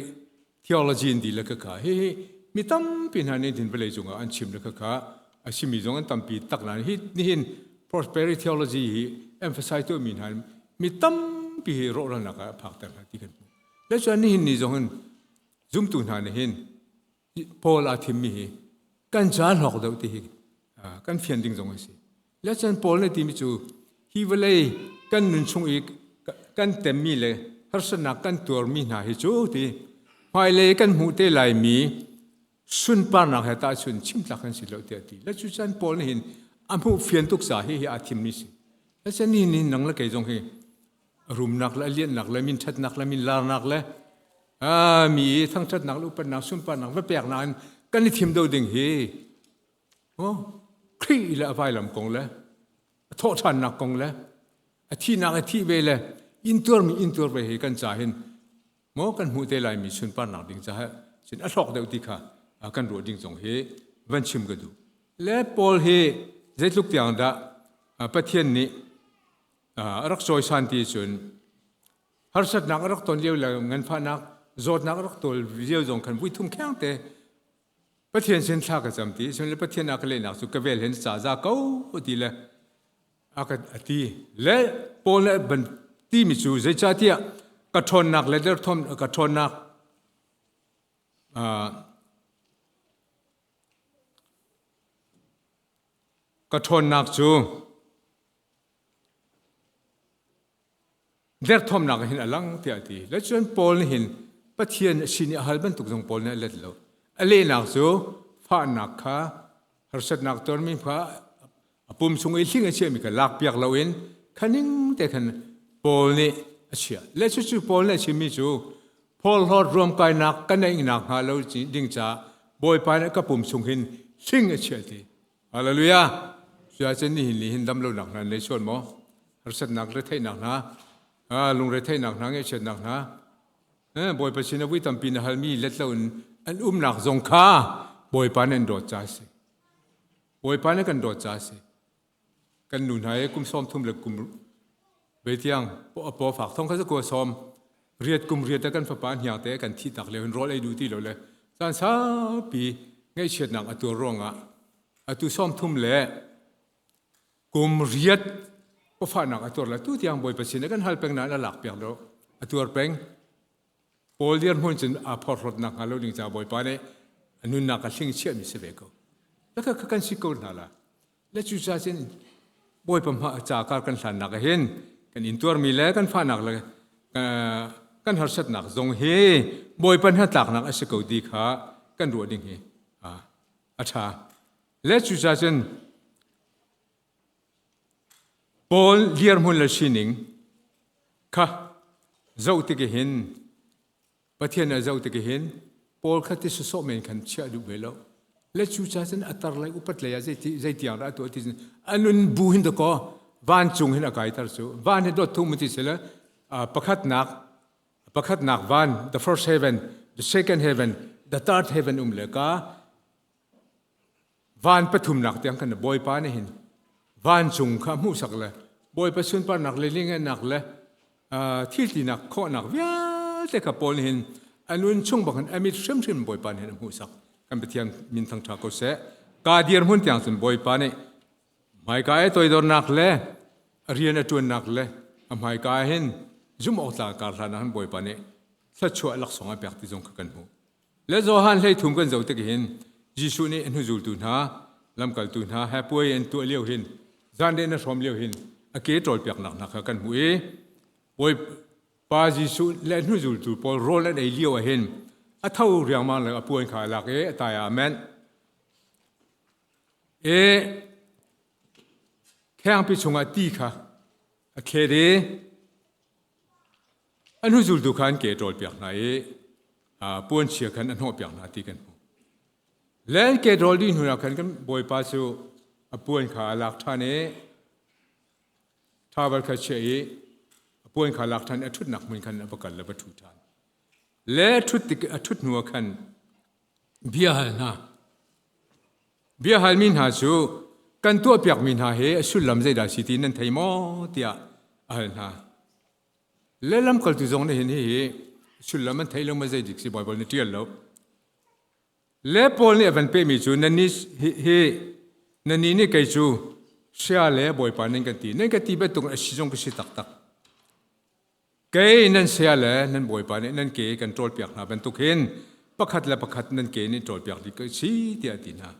theology in di le khakha hi mi tampi hna nih hin vawlei cungah an chim le khakha a simi zong an tampi tak nain hi nihin prosperity theology hi emphasize tuah mi hna mi tampi hi rawhralnak ah a phakter hna ti kan hmuh le chuan nihin ni zong hin zumtu hna nih hin Paul aa thimmi hi kan ca hlawk deuh ti hi kan fian ding zong a si. Le cun Paul nih timi cu hi vawlei kan nun chung i kan temmi le harsatnak kan tuarmi hna hi cu ti hmailei kan hmuh te laimi sunparnak he tahchun chimtlak kan si lo tiah ti. Le cucan Paul nih hin a hmuh fian tuk ca hi hi aa thimmi si. Le cun nihin ni nang le kei zong hi rumnak le lianhnak le min ṭhatnak le min larnak le mi i thangṭhatnak le upatnak sunparnak va peknak in kan i thim do ding hi Khrih le a vailam kong le a thawhṭhannak kong le a thihnak a thih ve le intuarmi intuar ve hi kan ca hin maw kan hmuh te laimi sunparnak ding caah cun a hlawk deuh ti kha kan ruah ding zong hi van chim ka duh. Le Paul hi zeitluk tiang dah Pathian nih a rak cawisan ti cun harsatnak a rak ton lio le nganfahnak Zawtnak rak tawl lio zong khan vui thum kheng te Pathian sin thla ka cam ti cun le Pathian a ka lehnak cu ka vel hen ca za ko ti le a ka ti le Paul le ban timi cu zeicahtiah ka ṭhawnnak le derthawm ka ṭhawnnak ka ṭhawnnak cu derthawmnak hin a lang tiah a ti. Le cun Paul nih hin Pathian a sin i a hal bantuk zong Paul nih a let lo. A lehnak cu fahnak kha harsatnak tuarmi kha a pum chung i hling a chiahmi kha lakpiak loin khaning te khan Paul nih a chiah. Le cucu Paul nih a chimmi cu phorhlawt ruamkainak ka neih nak hnga lo ding caah Bawipa nih ka pum chung hin hling a chiah ti. Hallelujah! Cuacun nihin ni hin damlonak hna nei sual maw? Harsatnak retheihnak hna, lungretheihnak hna, ngaihchiatnak hna, Bawipa sin a vui tampi na halmi let loin an umnak zong kha Bawipa nih an dawt ca a si. Bawipa nih kan dawt ca a si. Kan nu hna i kum 30 le kum ve tiang a paw fak thong kha cu sawm riat kum riat kan fapa hniang te kan thi tak le hun rawl ei duh ti lo le caan saupi ngaihchiatnak a tuar ruangah atu 30 le kum riat pawfahnak a tuar le tu tiang Bawipa sin kan hal peng nain a lak piak lo a tuar peng. Paul dirhmun cun aa phorhlawtnak hnga lo ding ca Bawipa nih a nunnak a hling chiahmi si ve ko. Laka kha kan si ko hna la. Le cu ca cun Bawipa hma ca kar kan hlannak ah hin kan intuarmi le kan fahnak le kan harsatnak zong hi Bawipa hnatlaknak a si ko ti kha kan ruah ding hi a ṭha. Le cu ca cun Paul dirhmun le sining kha zoh tik hin Pathian a zoh tik hin Paul kha ti sawsawh men khan chiah duh ve lo. Le cu ca cun a tar lei upat lei ah zei tiang dah a tuah ti cun a nun bu hin dakaw vancung hin a kaiter cu van hi dot thum ti si le pakhatnak pakhatnak van the first heaven the second heaven the third heaven um le ka Van pathumnak tiang khan Bawipa nih hin vancung kha hmuhsak le Bawipa sunparnak le lingennak le thiltinak khawhnak vialte kha Paul nih hin a nun chung bak in a mit hrimhrim Bawipa nih hin a hmuhsak. Kan Pathian min thangṭha ko seh. Ka dirhmun tiang cun Bawipa nih hmaika i toidornak le a rian a ṭuannak le a hmaika hin zumh awk tlak kar hlan ah hin Bawipa nih thluachuah laksawng a pek ti zong kha kan hmuh. Le Johan 13 kan zoh tik hin Jesuh nih a hnuzultu hna, lamkaltu hna he puai an tuah lio hin zanriah na hrawm lio hin a ke ṭawlpiaknak hna kha kan hmuh i Bawipa Jesuh le hnuzultu pawl rawl an ei lio ah hin a tho riangmang le a puan kha a lak i a tai ah a menh. I khengpi chungah ti kha a thlet i A hnuzultu kha an ke a ṭawlpiak hna i puanchia khan a hnawhpiak hna ti kan hmuh. Le an ke ṭawl dih hnu ah khan kan Bawipa cu a puan kha a lak ṭhan i thaval kha chiah i a puan kha lak ṭhan i a ṭhutnak hmun khan a va kal le va ṭhu ṭhan. Le a ṭhut tik a ṭhut hnu ah khan bia hal hna. Bia halmi hna cu kan tuahpiakmi hna hi a sullam zeidah si ti nan thei maw tiah a hal hna. Le lamkaltu zong nih hin hihi sullam an theih lo ma zeidik si Baibal nih ṭial lo. Le Paul nih a van pehmi cu nannih hi nannih nih kei cu sia le Bawipa nan kan ti. Nan ka ti bantuk a si zong ka si taktak. Kei nan sia le nan Bawipa nih nan ke kan ṭawlpiak hna bantuk hin pakhat le pakhat nan ke nih ṭawlpiak dih ka si tiah a ti hna.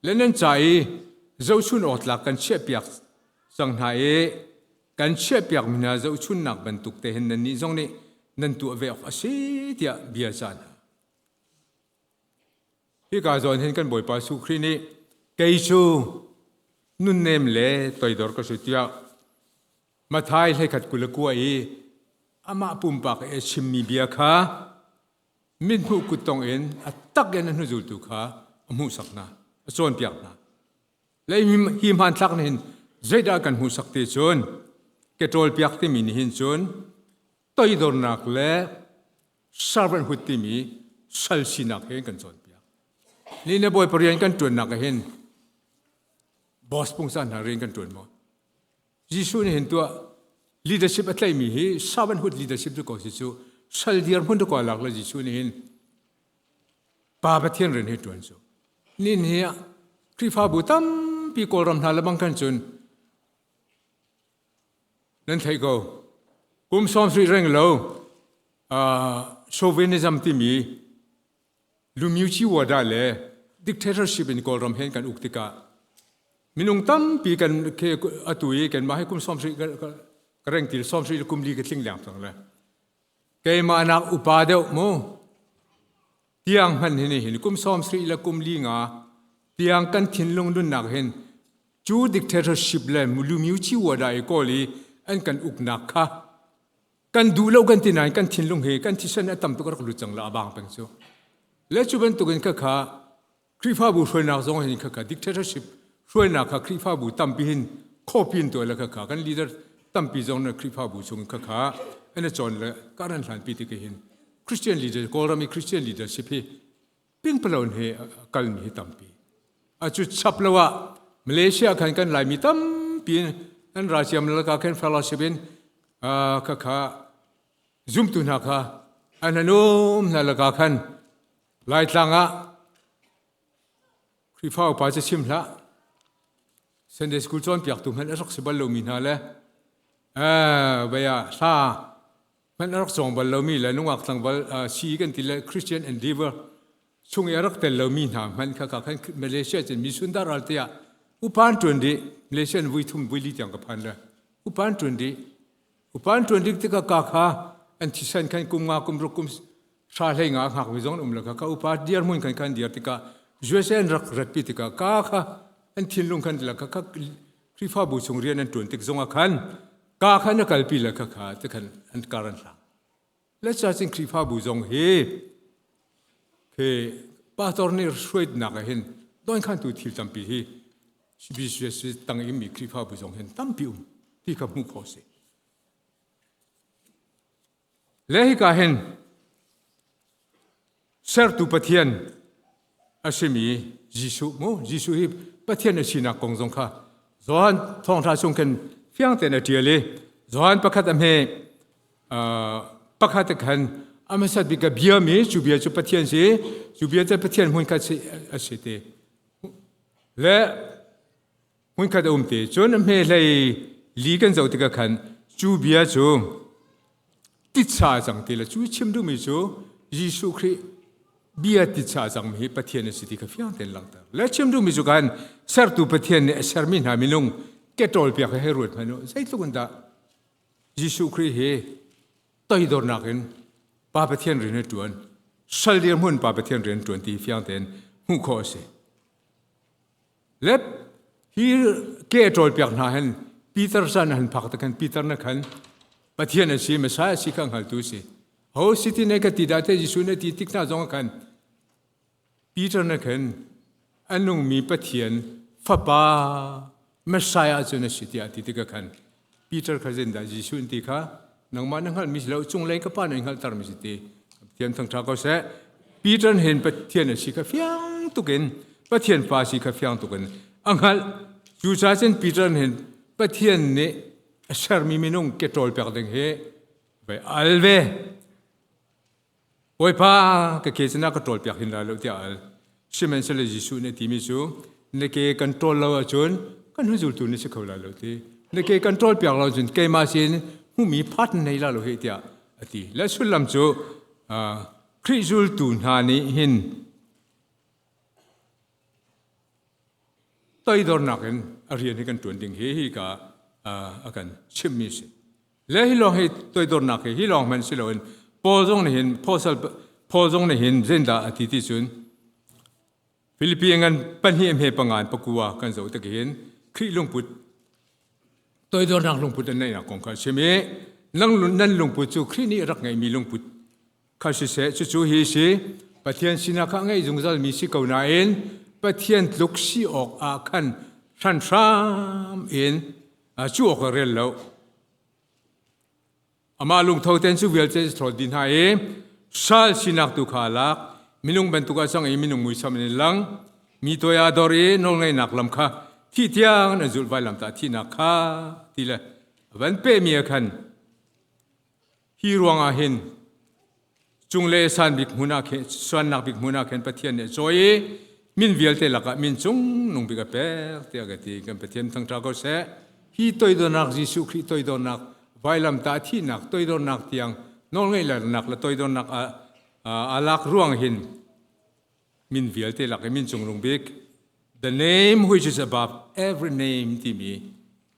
Le nan ca i zohchun awk tlak kan chiahpiak cang hna i kan chiahpiakmi hna zohchunnak bantuk te hin nannih zong nih nan tuah ve awk a si tiah bia cah hna. Hika zawn hin kan Bawipa Jesuh Khrih nih kei cu nunnem le toidor ka si tiah Matthai 21 21 i amah pumpak i a chimmi bia kha mithmuh kuttong in a tak in a hnuzultu kha a hmuhsak hna, a cawnpiak hna. Le hi hmanthlak nih hin zeidah kan hmuhsak ti cun ke ṭawlpiak timi nih hin cun toidornak le servanthood timi sal sinak he kan cawnpiak. Ni na bawipa rian kan ṭuannak ah hin boss pungsan hna rian kan ṭuan maw? Jesuh nih hin tuah leadership a tlaihmi hi servanthood leadership cu ko si cu. Sal dirhmun tu lak le Jesuh nih hin Pa Pathian rian hi ṭuan cu. Nin hi Khrihfabu tampi Kawlram hna le bang khan cun nan theih ko. Kum 70 reng lo chauvinism timi Lumyuchi Wada le dictatorship in Kawlram hen kan uk tikah minung tampi kan ke atu i kanmah hi kum 70 ka reng til 70 kum li ka tling leng cang le. Keimah nak upa deuh mu. Tiang hman hin hin kum 70 le kum li nga tiang kan thinlung nunnak hin cu dictatorship le Lumyuchi Wada i kawl i an kan uknak kha kan duh lo kan ti nain kan thinlung hi kan thisen a tam tuk rak lut cang la a bang peng cu. Le cu bantukin kha kha Khrihfabu hruainak zong hin kha kha dictatorship hruainak kha Khrihfabu tampi hin copy in tuah le kha kha kan leader tampi zong na Khrihfabu chung kha kha an i cawn le karan hlan pi ti hin Christian leader Kawlram i Christian leadership hi pingpalon he kalmi hi tampi. A cu chap lo ah Malaysia khan kan Laimi tampi an ra ciam laka khan fellowship in kha kha zumtu hna kha an hanum hna laka khan Laitlang ah Khrihfa upa cu chim hlah. Sunday school cawnpiaktu hmanh a rak si bal lomi hna le vei ah hla hmanh a rak cawng bal lomi le nungak tlangval si kan ti le Christian Endeavor chung i a rak tel lomi hna hmanh kha ka khan Malaysia cun mi sundar ral te ah upan ṭuan dih. Malaysia in vui thum vui li tiang ka phan le upan ṭuan dih. Upan ṭuan ding tikah ka kha an thisen khan kum nga kum ruk kum hra hlei nga hngak mi zong an um lo kha ka upa dirhmun khan khan dir tikah USA an rak ratpi tikah ka kha an thinlung khan la kha kha Khrihfabu chung rian an ṭuan tik zongah khan ka khan a kalpi le kha kha ti khan an kar an hlang. Le cacin Khrihfabu zong hi khi pastor nih hruaitnak ah hin donkhantu thil tampi hi CBCS tang i mi Khrihfabu zong hin tampi um ti kha hmuh khawh si. Le hika hin sertu Pathian a simi Jesuh mu Jesuh hi Pathian a sinak kong zong kha Johan thawngṭha chung khin fiang tein a ṭial i Johan pakhat a hme pakhat khan a hmasat bik a bia mi cu bia cu Pathian si cu bia cu Pathian hmun khat a si te le hmunkhat a um te. Cun a hme hlei li kan zoh tikah khan cu bia cu titsa a cang ti le cu chim duhmi cu Jesuh Khrih bia titsa a cangmi hi Pathian a si ti kha fiang tein langhter. Le chim duhmi cu khan sertu Pathian nih a sermi hna minung ke ṭawlpiak hi hei ruat hmanh u. Zeitluk in dah Jesuh Khrih hi toidornak in Pa Pathian rian a ṭuan, sal dirhmun Pa Pathian rian ṭuan ti fiang tein hmuh khawh a si. Le hi ke a ṭawlpiak hna hin Peter san han phak te khan Peter na khan Pathian a si, Messiah a si kha hngaltu a si. Ho si ti ne ka ti dah te Jesuh ne ti tik hna zong khan Peter na khan a nungmi Pathian fapa Messiah cu na si tiah ti tikah khan Peter kha zindah Jesuh in ti kha nangmah na hngalhmi si lo cunglei ka pa na hngalhtermi si ti. Pathian thangṭha ko seh. Peter hin Pathian a si kha fiang tukin Pathian fa si kha fiang tukin a hngalh. Cucaah cun Peter hin Pathian nih a sermi minung ke ṭawl pek ding hi vai al ve. Bawipa, ka ke cu na ka ṭawlpiak hin lai lo tiah a al. Sihmanhsehlaw Jesuh nih a timi cu, na ke kan ṭawl lo ahcun kan hnuzultu na si kho lai lo ti. Na ke kan ṭawlpiak lo ahcun keimah sin hmuhmi phat na nei lai lo hih tiah a ti. Le sullam cu Khrih zultu hna nih hin toidornak in a rian hi kan ṭuan ding hi hi ka a kan chimhmi a si. Le hi lawng hi toidornak hi hi lawng hmanh si loin Paul zong nih hin Paul zong nih hin zeidah a ti ti cun Filipi ngan pahnih hme pangan pakua kan zoh tik hin Khrih lungput toidornak lungput an neihnak kong kha a chim i nang nan lungput cu Khrih nih rak ngeihmi lungput kha siseh cucu hi si Pathian sinah kha ngeih zungzalmi si ko nain Pathian tluk si awk ah khan hranhram in cu awk a rel lo. Amah lungtho ten cu vialte thawl dih hna i sal sinak tu kha a lak. Minung bantuk ah cang i minung muisam in lang. Mi toi aa dor i nawlngeihnak lam kha thih tiang an zulh vailamtah thihnak kha ti le a van pehmi ah khan hi ruangah hin. Cunglei san bik hmun ah khin suannak bik hmun ah khin Pathian nih a cawi i min vialte lakah min cung nung bik a pek tiah ka ti. Kan Pathian thangṭha ko seh. Hi toidornak Jesuh Khrih toidornak vailamtah thihnak toidornak tiang nawlngeihnak le toidornak a lak ruang hin min vialte lak i min cungnung bik the name which is above every name timi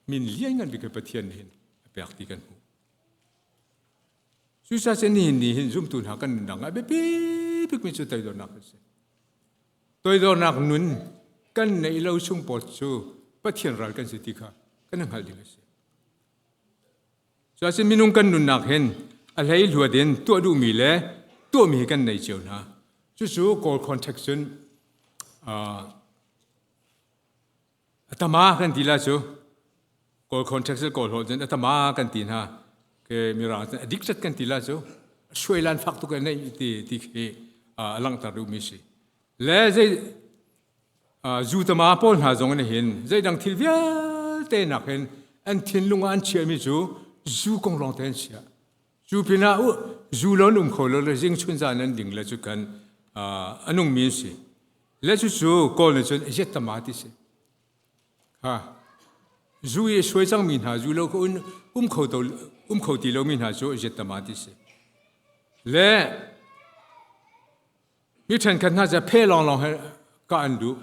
min lianngan bik hi Pathian nih hin a pek ti kan hmuh. Cucaah cun nihin ni hin zumtu hna kan nunnak ah biapi bikmi cu toidornak a si. Toidornak nun kan neih lo chung pawl cu Pathian ral kan si ti kha kan hngalh ding a si. Cuacun minung kan nunnak hin a hlei hluat in tuah duhmi le tuahmi hi kan nei cio hna. Cucu Kawl context cun a tama kan ti la cu. Kawl context le Kawl holh cun a tama kan ti hna. Ke mirang cun addicted kan ti la cu. Suailan fak tuk nei ti ti khi a langhter duhmi si. Le zei Zu tama pawl hna zong nih hin zeidang thil vialte nak hin an thinlung ah an chiahmi cu zu kong lawng te an chiah. Cu pinah zu lo an um kho lo le zing chun zan an ding le cu kan a nungmi an si. Le cucu Kawl nih cun ziat tama ti si. Ha. Zu i suai cangmi hna zu lo um kho to um kho ti lomi hna cu ziat tama ti si. Le Mi ṭhenkhat hna cu phe lawnglawng he kah an duh.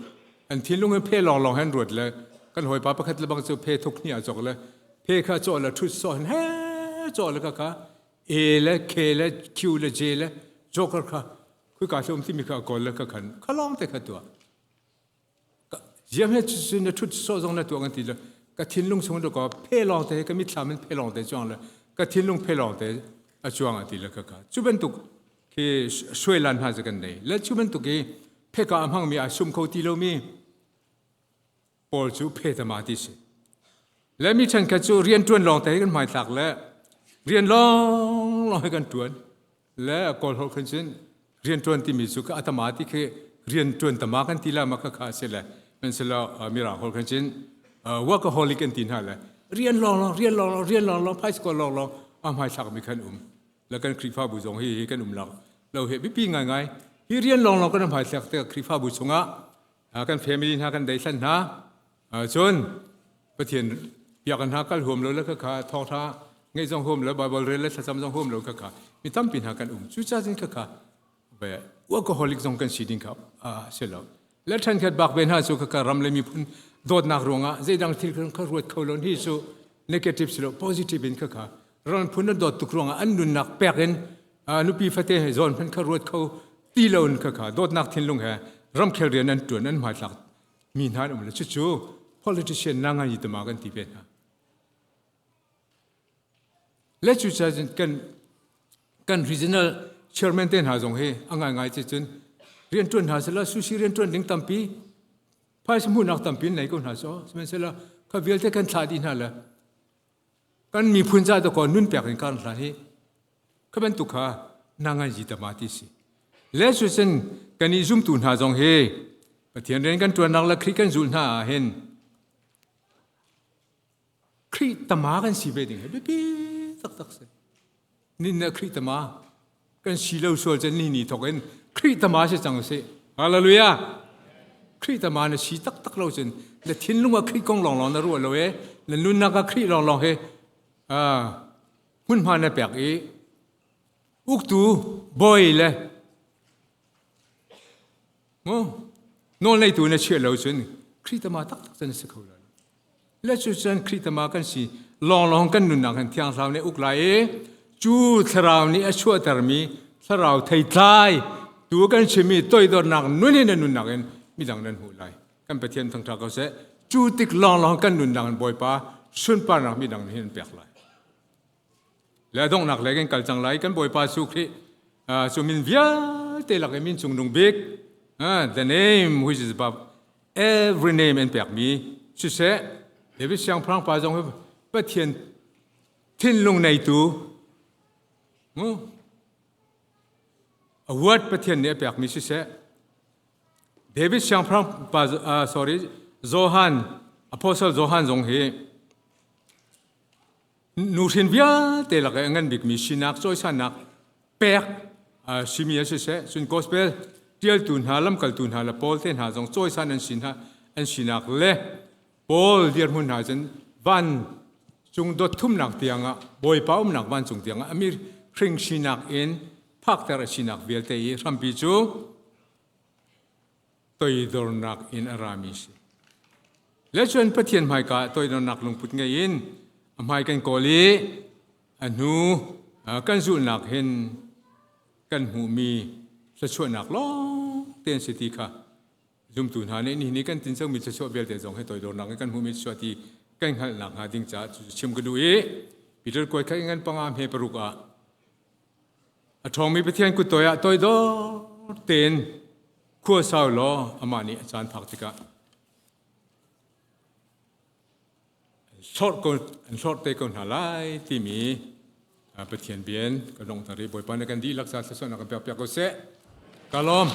An thinlung in phe lawnglawng he an ruat le kan hawipa pakhat le bang cu phe thuk hnih ah cawk le phe kha cawh le ṭhut sawh hin he cawh le ka kha A le K le Q le J le joker kha khika hlum timi kha a kawl le ka khan kha lawng te kha tuah. Ziam he cun na ṭhut sawh zong na tuah kan ti le ka thinlung chung ka phe lawng te ka mitthlam in phe lawng te cuang le ka thinlung phe lawng te a cuang a ti le ka ka cu bantuk khi suailan hna cu kan nei le cu bantuk i pheka a hmangmi a sum kho ti lomi pawl cu phe tama ti si le mi ṭhenkhat cu rian ṭuan lawng te hi kan hmaithlak le rian lawng lawng hi kan ṭuan le kawl holh khan cun rian ṭuan timi cu ka atama ti khi rian ṭuan tama kan ti la ma kha kha si le sihmanhsehlaw mirang holh khan cun workaholic an ti hna le rian lawng lawng rian lawng lawng rian lawng lawng phaisa lawng lawng a hmaithlak mi khan um le kan Khrihfabu zong hi hi kan um lo lo he biapi ngaingai hi rian lawng lawng kan hmaithlak te Khrihfabu chungah kan family hna kan deihlan hna cun Pathian biakinn hna kal huam lo le khakha thawngtha ngeih zong huam lo Bible rel le thlacam zong huam lo khakha mi tampi hna kan um cucaah cun khakha ve alcoholic zong kan si ding kha si lo le ṭhenkhat bak ve hna cu khakha ram le miphun dawtnak ruangah zeidang thil kha ruat kho lo hi cu negative si lo positive in khakha ram phun an dawt tuk ruangah an nunnak pek in nupi fate he zawn hmanh kha ruat kho ti lo in khakha dawtnak thinlung he ramkhel rian an ṭuan an hmaithlak mi hna an um le cucu politician na ngai tama kan ti ve hna le cu kan kan regional chairman te hna zong hi a ngai ngai che cun rian tuan hna sela sushi rian tuan ding tampi phaisa hmuhnak tampi nei ko hna so sihmanhsehlaw kha vialte kan thlah dih hna le kan miphun ca to ko nun pek in kan hlan hi kha bantuk kha na ngan ji tama ti si le su sen kan i zumtu hna zong hi Pathian rian kan tuannak le Khrih kan zul hna ah hin Khrih tama kan si ve ding hi biapi taktak si nin na Khrih tama kan si lo sual cun ni ni thawk in Khrih tama si cang si hallelujah Khrih tama na si taktak lo cun na thinlung ah Khrih kong lawnglawng na ruah lo e na nunnak ah Khrih lawnglawng he hmunhma na pek i uktu bawi le mu nawl neitu na chiah lo cun Khrih tama taktak cun si kho lo Le cucun Khrih tama kan si lawnglawng kan nunnak hin Thiang Thlarau nih uk lai i cu Thlarau nih a chuahtermi Thlarau theitlai tu kan chimmi toidornak nun in a nunnak in midang nan hmuh lai. Kan Pathian thangṭha ko seh. Cu tik lawnglawng kan nunnak in Bawipa sunparnak midang nih hin an pek lai. Le donghnak lei kan kal cang lai. Kan Bawipa Jesuh Khrih cu min vialte lak i min cungnung bik the name which is above every name an pekmi siseh David siangpahrang pa zong hi Pathian thinlung neitu a word Pathian nih a pekmi siseh David siangpahrang pa sorry Johan Apostle Johan zong hi nuhrin vialte lak i a ngan bikmi sinak cawisannak pek. simi a siseh, cun gospel ṭialtu hna, lamkaltu hna le Paul te hna zong cawisan an si hna an sinak le Paul dirhmun hna cun van cung dot thumnak tiangah Bawipa umnak vancung tiangah a mi hring sinak in phakter a sinak vialte i hrampi cu toidornak in a rami si. Le cun Pathian hmaika ah toidornak lungput ngei in a hmai kan kawl i a hnu kan zulhnak hin kan hmuhmi thluachuahnak lawng te an si ti kha zumtu hna nih nihin i kan tincomi thluachuah vialte zong hi toidornak in kan hmuhmi thluachuah ti kan hngalhnak hnga ding caah cu chim ka duh i Peter kuai khat ngan panga hme paruk ah a ṭhawngmi Pathian kut toi ah toidor tein khua sau law amah nih a caan phak tikah an hlorh te ko hna lai timi Pathian bian ka dong tar i Bawipa nih kan dihlak ca thluachuahnak kan pek piak ko seh. Ka lawm.